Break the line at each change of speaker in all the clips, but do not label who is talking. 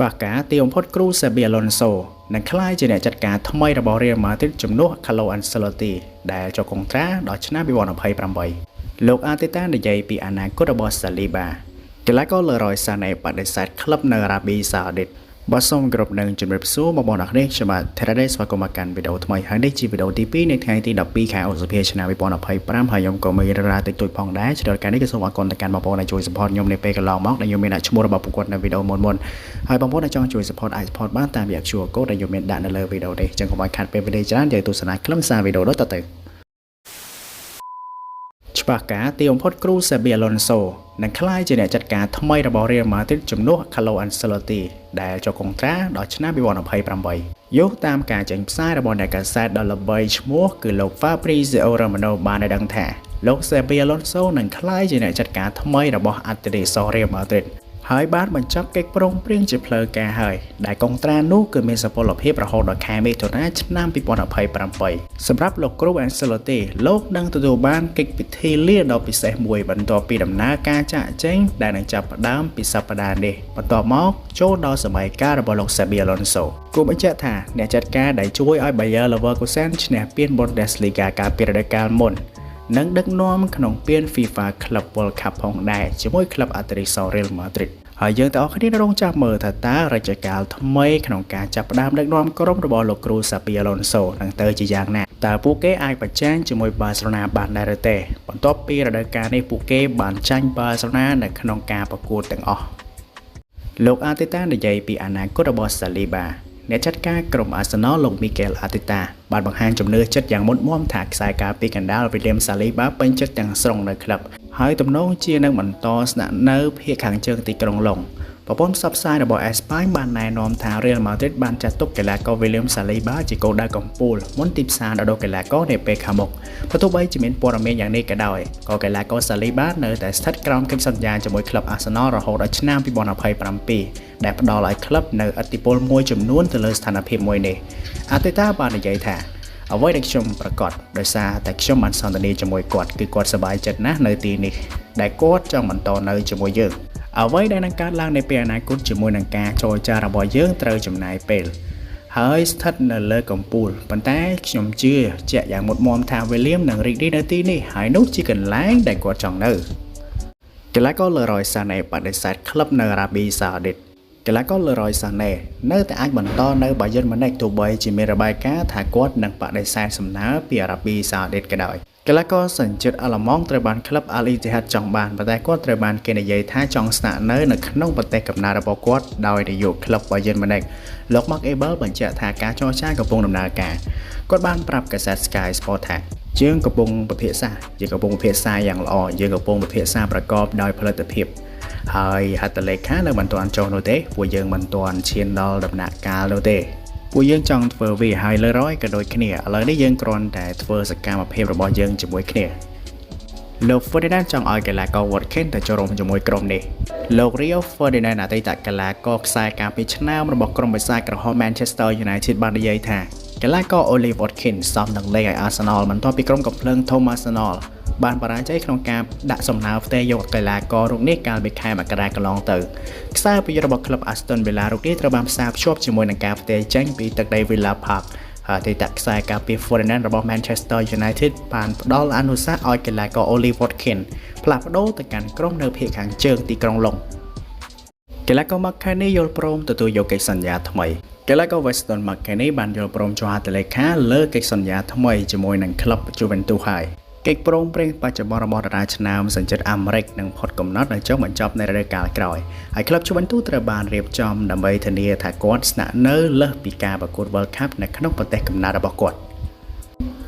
ច្បាស់ការទីបំផុតគ្រូ Xabi Alonso នឹងក្លាយជាអ្នកចាត់ការថ្មីរបស់ Real Madrid ជំនួស Carlo Ancelotti ដែលចុះកុងត្រាដល់ឆ្នាំ2028លោក Arteta និយាយពីអនាគតរបស់ Saliba កីឡាករ Leroy Sané បដិសេធក្លឹបនៅអារ៉ាប៊ីសាអូឌីតបាទសូមគោរពនឹងជម្រាបសួរបងប្អូនអរគ្នាខ្ញុំបាទ Therade ស្វាគមន៍មកកាន់វីដេអូថ្មីហើយនេះជាវីដេអូទី2នៃថ្ងៃទី12ខែឧសភាឆ្នាំ2025ហើយខ្ញុំក៏មានរឿងរ៉ាវតិចតួចផងដែរឆ្លងកាលនេះក៏សូមអរគុណទៅកាន់បងប្អូនដែលជួយ support ខ្ញុំនៅពេលកន្លងមកដែលខ្ញុំមានដាក់ឈ្មោះរបស់ពួកគាត់នៅវីដេអូមុនមុនហើយបងប្អូនដែលចង់ជួយ support អាច support បានតាមរយៈ QR code ដែលខ្ញុំមានដាក់នៅលើវីដេអូនេះចឹងកុំឲ្យខាត់ពេលវេលាច្រើនយើងទស្សនាខ្លឹមសារវីដេអូដូចតទៅច្បាស់ការទីបំផុតគ្រូ Xabi Alonso នឹងក្លាយជាអ្នកចាត់ការថ្មីរបស់ Real Madrid ជំនួស Carlo Ancelotti ដែលចុះកុងត្រាដល់ឆ្នាំ2028យោងតាមការចេញផ្សាយរបស់អ្នកកាសែតដ៏ល្បីឈ្មោះគឺលោក Fabrizio Romano បានឲ្យដឹងថាលោក Xabi Alonso នឹងក្លាយជាអ្នកចាត់ការថ្មីរបស់អតិថិជន Real Madrid ហើយបានបញ្ចប់កិច្ចព្រមព្រៀងជាផ្លូវការហើយដែលកុងត្រានោះគឺមានសុពលភាពរហូតដល់ខែមិថុនាឆ្នាំ2028សម្រាប់លោកគ្រូ Ancelotti លោកនឹងទទួលបានកិច្ចពិធីលាដ៏ពិសេសមួយបន្ទាប់ពីដំណើរការចាកចេញដែលនឹងចាប់ផ្ដើមពីសប្តាហ៍នេះបន្ទាប់មកចូលដល់សម័យកាលរបស់លោក Xabi Alonso គួរបញ្ជាក់ថាអ្នកចាត់ការដែលជួយឲ្យ Bayer Leverkusen ឈ្នះពាន Bundesliga កាលពីរដូវកាលមុននិងដឹកនាំក្នុងពាន FIFA Club World Cup ផងដែរជាមួយក្លឹបអតិថិជន Real Madrid ហើយយើងទាំងអស់គ្នារងចាំមើលថាតើរជ្ជកាលថ្មីក្នុងការចាប់ផ្ដើមដឹកនាំក្រុមរបស់លោកគ្រូ Xabi Alonso នឹងទៅជាយ៉ាងណាតើពួកគេអាចប្រជែងជាមួយបាសេឡូណាបានដែរឬទេបន្ទាប់ពីរដូវកាលនេះពួកគេបានចាញ់បាសេឡូណានៅក្នុងការប្រកួតទាំងអស់លោក Arteta និយាយពីអនាគតរបស់ Saliba អ្នកចាត់ការក្រុម Arsenal លោក Mikel Arteta បានបង្ហាញជំនឿចិត្តយ៉ាងមុតមមថាខ្សែការពារកណ្ដាល William Saliba ពេញចិត្តទាំងស្រុងនៅក្លឹបហើយទំនងជានឹងបន្តស្នាក់នៅភាគខាងជើងទីក្រុងឡុងប្រព័ន្ធផ្សព្វផ្សាយរបស់អេស្ប៉ាញបានណែនាំថា Real Madrid បានចាត់ទុកកីឡាករ William Saliba ជាគោលដៅកំពូលមុនទីផ្សារដោះដូរកីឡាករនាពេលខាងមុខបើទោះបីជាមានព័ត៌មានយ៉ាងនេះក៏ដោយក៏កីឡាករ Saliba នៅតែស្ថិតក្រោមកិច្ចសន្យាជាមួយក្លឹប Arsenal រហូតដល់ឆ្នាំ2027ដែលផ្ដល់ឲ្យក្លឹបនូវឥទ្ធិពលមួយចំនួនទៅលើស្ថានភាពមួយនេះអាតេតាបាននិយាយថាអ្វីដែលខ្ញុំប្រកាសដោយសារតែខ្ញុំបានសន្ទនាជាមួយគាត់គឺគាត់សប្បាយចិត្តណាស់នៅទីនេះដែលគាត់ចង់បន្តនៅជាមួយយើងអ្វីដែលនឹងកើតឡើងនៅពេលអនាគតជាមួយនឹងការចរចារបស់យើងត្រូវចំណាយពេលហើយស្ថិតនៅលើកំពូលប៉ុន្តែខ្ញុំជឿជាក់យ៉ាងមុតមមថា William នឹងរីករាយនៅទីនេះហើយនោះជាកន្លែងដែលគាត់ចង់នៅកីឡាករ Leroy Sané បដិសេធក្លឹបនៅអារ៉ាប៊ីសាអូឌីតកីឡាករ Leroy Sané នៅតែអាចបន្តនៅ Bayern Munich ទោះបីជាមានរបាយការណ៍ថាគាត់នឹងបដិសេធសំណើពីអារ៉ាប៊ីសាអូឌីតក៏ដោយកីឡាករសញ្ជាតិអាល្លឺម៉ង់ត្រូវបានក្លឹប Al Ittihad ចង់បានប៉ុន្តែគាត់ត្រូវបានគេនិយាយថាចង់ស្នាក់នៅនៅក្នុងប្រទេសកំណើតរបស់គាត់ដោយនាយកក្លឹប Bayern Munich លោក Mark Ebel បញ្ជាក់ថាការចរចាកំពុងដំណើរការគាត់បានប្រាប់កាសែត Sky Sport ថាយើងកំពុងពិភាក្សាយើងកំពុងពិភាក្សាយ៉ាងល្អយើងកំពុងពិភាក្សាប្រកបដោយផលិតភាពហើយហត្ថលេខានៅមិនទាន់ចុះនោះទេពួកយើងមិនទាន់ឈានដល់ដំណាក់កាលនោះទេពួកយើងចង់ធ្វើវាហើយលើរយក៏ដូចគ្នាឥឡូវនេះយើងគ្រាន់តែធ្វើសកម្មភាពរបស់យើងជាមួយគ្នាលោក Ferdinand ចង់ឲ្យកីឡាករ Watkins ទៅចូលរួមជាមួយក្រុមនេះលោក Rio Ferdinand អតីតកីឡាករខ្សែការពារឆ្នើមរបស់ក្រុមបិសាចក្រហម Manchester United បាននិយាយថាកីឡាករ Ollie Watkins សមនឹងលេងឲ្យ Arsenal បន្ទាប់ពីក្រុមកំភ្លើងធំ Arsenal បានបរាជ័យក្នុងការដាក់សំណើផ្ទេរយកកីឡាកររូបនេះកាលពីខែមករាកន្លងទៅខ្សែប្រយុទ្ធរបស់ក្លឹប Aston Villa រូបនេះត្រូវបានផ្សារភ្ជាប់ជាមួយនឹងការផ្ទេរចេញពីទឹកដី Villa Park ហើយអតីតខ្សែការពារ Ferdinand របស់ Manchester United បានផ្ដល់អនុសាសន៍ឲ្យកីឡាករ Ollie Watkins ផ្លាស់ប្ដូរទៅកាន់ក្រុមនៅភាគខាងជើងទីក្រុងឡុងកីឡាករ McKennie យល់ព្រមទទួលយកកិច្ចសន្យាថ្មីកីឡាករ Weston McKennie បានយល់ព្រមចុះហត្ថលេខាលើកិច្ចសន្យាថ្មីជាមួយនឹងក្លឹប Juventus ហើយកិច្ចព្រមព្រៀងបច្ចុប្បន្នរបស់តារាឆ្នើមសញ្ជាតិអាមេរិកនឹងផុតកំណត់នៅចុងបញ្ចប់នៃរដូវកាលក្រោយហើយក្លឹប Juventus ត្រូវបានរៀបចំដើម្បីធានាថាគាត់ស្នាក់នៅលើសពីការប្រកួត World Cup នៅក្នុងប្រទេសកំណើតរបស់គាត់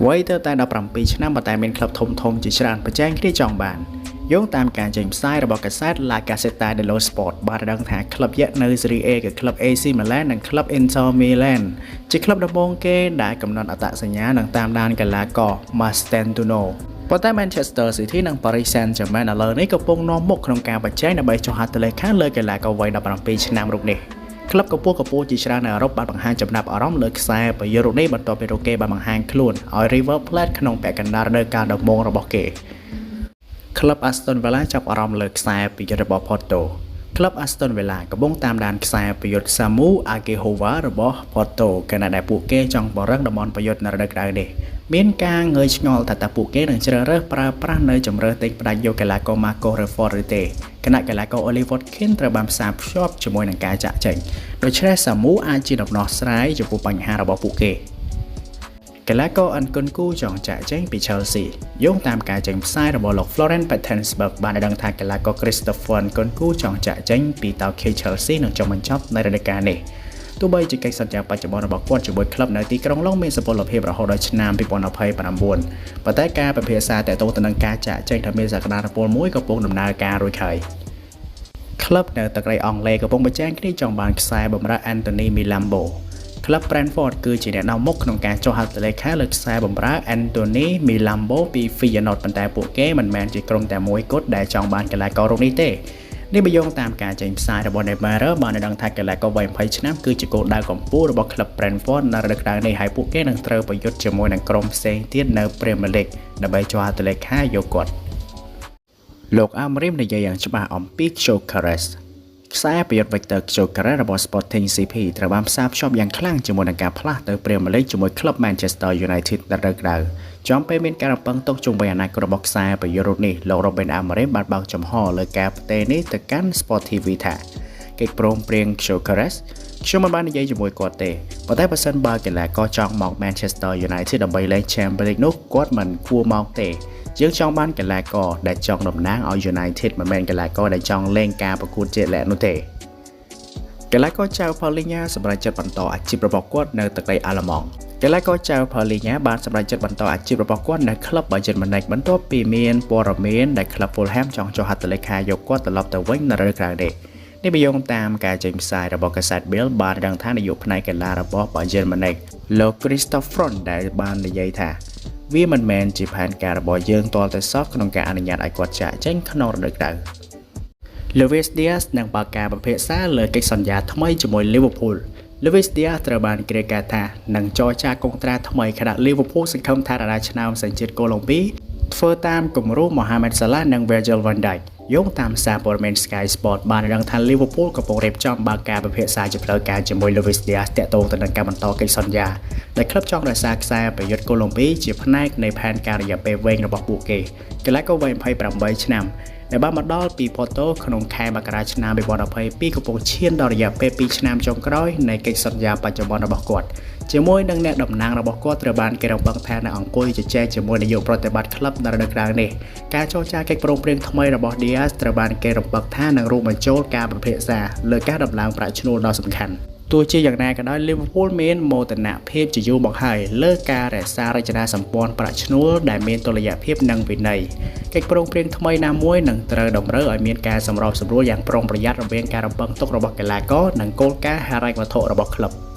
វ័យទៅតែ17ឆ្នាំប៉ុន្តែមានក្លឹបធំធំជាច្រើនប្រជែងគ្នាចង់បានយោងតាមការចេញផ្សាយរបស់កាសែត La Gazzetta dello Sport បានដឹងថាក្លឹបយក្សនៅ Serie A គឺក្លឹប AC Milan និងក្លឹប Inter Milan ជាក្លឹបដំបូងគេដែលកំណត់អត្តសញ្ញាណនិងតាមដានកីឡាករ Mastantuono ប៉ុន្តែ Manchester City និង Paris Saint-Germain ឥឡូវនេះកំពុងនាំមុខក្នុងការប្រជែងដើម្បីចុះហត្ថលេខាលើកីឡាករវ័យ17ឆ្នាំរូបនេះក្លឹបកម្ពស់កម្ពស់ជាច្រើននៅអឺរ៉ុបបានបង្ហាញចំណាប់អារម្មណ៍លើខ្សែប្រយុទ្ធរូបនេះបន្ទាប់ពីរូបគេបានបង្ហាញខ្លួនឲ្យ River Plate ក្នុងពាក់កណ្ដាលរដូវកាលដំបូងរបស់គេក្លឹប Aston Villa ចាប់អារម្មណ៍លើខ្សែប្រយុទ្ធរបស់ Porto ក្លឹប Aston Villa កំពុងតាមដានខ្សែប្រយុទ្ធ Samu Aghehowa របស់ Porto ខណៈដែលពួកគេចង់ពង្រឹងតំបន់ប្រយុទ្ធនៅរដូវក្តៅនេះមានការងើយឆ្ងល់ថាតើពួកគេនឹងជ្រើសរើសប្រើប្រាស់នៅជម្រើសទិញផ្ដាច់យកកីឡាករ Marco Rashford ឬទេខណៈកីឡាករ Ollie Watkins ត្រូវបានផ្សារភ្ជាប់ជាមួយនឹងការចាក់ចេញដូច្នេះ Samu អាចជាដំណោះស្រាយចំពោះបញ្ហារបស់ពួកគេកីឡាករអិនគុនគូចង់ចាក់ចេញពី Chelsea យោងតាមការចេញផ្សាយរបស់លោក Florian Plettenberg បានឲ្យដឹងថាកីឡាករ Christopher Nkunku ចង់ចាក់ចេញពីតោខេ Chelsea នៅចុងបញ្ចប់នៃរដូវកាលនេះទោះបីជាកិច្ចសន្យាបច្ចុប្បន្នរបស់គាត់ជាមួយក្លឹបនៅទីក្រុងឡុងមានសុពលភាពរហូតដល់ឆ្នាំ2029ប៉ុន្តែការពិភាក្សាទាក់ទងទៅនឹងការចាក់ចេញដ៏មានសក្តានុពលមួយកំពុងដំណើរការរួចហើយក្លឹបនៅទឹកដីអង់គ្លេសកំពុងប្រជែងគ្នាចង់បានខ្សែបម្រើ Anthony Milambo ក្លឹប Brentford គឺជាអ្នកនាំមុខក្នុងការចុះហត្ថលេខាលើខ្សែបម្រើ Anthony Milambo ពី Feyenoord ប៉ុន្តែពួកគេមិនមែនជាក្រុមតែមួយគត់ដែលចង់បានកីឡាកររូបនេះទេនេះបើយោងតាមការចេញផ្សាយរបស់ Neymar បានឲ្យដឹងថាកីឡាករវ័យ20ឆ្នាំគឺជាគោលដៅកំពូលរបស់ក្លឹប Brentford នៅរដូវក្តៅនេះហើយពួកគេនឹងត្រូវប្រយុទ្ធជាមួយនឹងក្រុមផ្សេងទៀតនៅ Premier League ដើម្បីចុះហត្ថលេខាយកគាត់លោកអាមរីមនិយាយយ៉ាងច្បាស់អំពី Gyökeres ខ្សែប្រយុទ្ធ Victor Gyökeres របស់ Sporting CP ត្រូវបានផ្សារភ្ជាប់យ៉ាងខ្លាំងជាមួយនឹងការផ្លាស់ទៅ Premier League ជាមួយក្លឹប Manchester United នៅរដូវក្តៅចំពេលមានការរំពឹងទុកជុំវិញអនាគតរបស់ខ្សែប្រយុទ្ធរូបនេះលោក Ruben Amorim បានបើកចំហលើការផ្ទេរនេះទៅកាន់ Sport TV ថាកិច្ចព្រមព្រៀង Gyökeres ខ្ញុំមិនបាននិយាយជាមួយគាត់ទេប៉ុន្តែបើសិនបើកីឡាករចង់មក Manchester United ដើម្បីលេង Champions League នោះគាត់មិនគួរមកទេយើងចង់បានកីឡាករដែលចង់តំណាងឲ្យ United មិនមែនកីឡាករដែលចង់លេងការប្រកួតជាក់លាក់នោះទេកីឡាករចៅ Paulinho សម្រេចចិត្តបន្តអាជីពរបស់គាត់នៅទឹកដីអាល្លឺម៉ង់កីឡាករចៅ Paulinho បានសម្រេចចិត្តបន្តអាជីពរបស់គាត់នៅក្លឹប Bayern Munich បន្ទាប់ពីមានព័ត៌មានដែលក្លឹប Fulham ចង់ចុះហត្ថលេខាយកគាត់ត្រឡប់ទៅវិញនៅរដូវក្រោយនេះនេះបើយោងតាមការចេញផ្សាយរបស់កាសែត Bild បានដឹងថានាយកផ្នែកកីឡារបស់ Bayern Munich លោក Christoph Freund ដែលបាននិយាយថាវាមិនមែនជាផែនការរបស់យើងទាល់តែសោះក្នុងការអនុញ្ញាតឲ្យគាត់ចាកចេញក្នុងរដូវក្តៅ Luis Diaz នឹងបើកការពិភាក្សាលើកិច្ចសន្យាថ្មីជាមួយ Liverpool Luis Diaz ត្រូវបានគេរាយការណ៍ថានឹងចរចាកុងត្រាថ្មីខណៈ Liverpool សង្ឃឹមថាតារាឆ្នើមសញ្ជាតិកូឡុំប៊ីធ្វើតាមគំរូ Mohamed Salah និង Virgil van Dijk យោងតាមសារព័ត៌មាន Sky Sport បានឲ្យដឹងថា Liverpool កំពុងរៀបចំបើកការពិភាក្សាជាផ្លូវការជាមួយ Luis Diaz ទាក់ទងទៅនឹងការបន្តកិច្ចសន្យាដែលក្លឹបចង់រក្សាខ្សែប្រយុទ្ធកូឡុំប៊ីជាផ្នែកនៃផែនការរយៈពេលវែងរបស់ពួកគេកីឡាករវ័យ28ឆ្នាំដែលបានមកដល់ពី Porto ក្នុងខែមករាឆ្នាំ2022កំពុងឈានដល់រយៈពេល2ឆ្នាំចុងក្រោយនៃកិច្ចសន្យាបច្ចុប្បន្នរបស់គាត់ជាមួយនឹងអ្នកតំណាងរបស់គាត់ត្រូវបានគេរំពឹងថានឹងអង្គុយជជែកជាមួយនាយកប្រតិបត្តិក្លឹបនៅរដូវក្រោយនេះការចរចាកិច្ចព្រមព្រៀងថ្មីរបស់ Diaz ត្រូវបានគេរំពឹងថានឹងរួមបញ្ចូលការពិភាក្សាលើការដំឡើងប្រាក់ឈ្នួលដ៏សំខាន់ទោះជាយ៉ាងណាក៏ដោយ Liverpool មានមោទនភាពជាយូរមកហើយលើការរក្សារចនាសម្ព័ន្ធប្រាក់ឈ្នួលដែលមានតុល្យភាពនិងវិន័យកិច្ចព្រមព្រៀងថ្មីណាមួយនឹងត្រូវតម្រូវឲ្យមានការសម្របសម្រួលយ៉ាងប្រុងប្រយ័ត្នរវាងការរំពឹងទុករបស់កីឡាករនិងគោលការណ៍ហិរញ្ញវត្ថុរបស់ក្លឹប។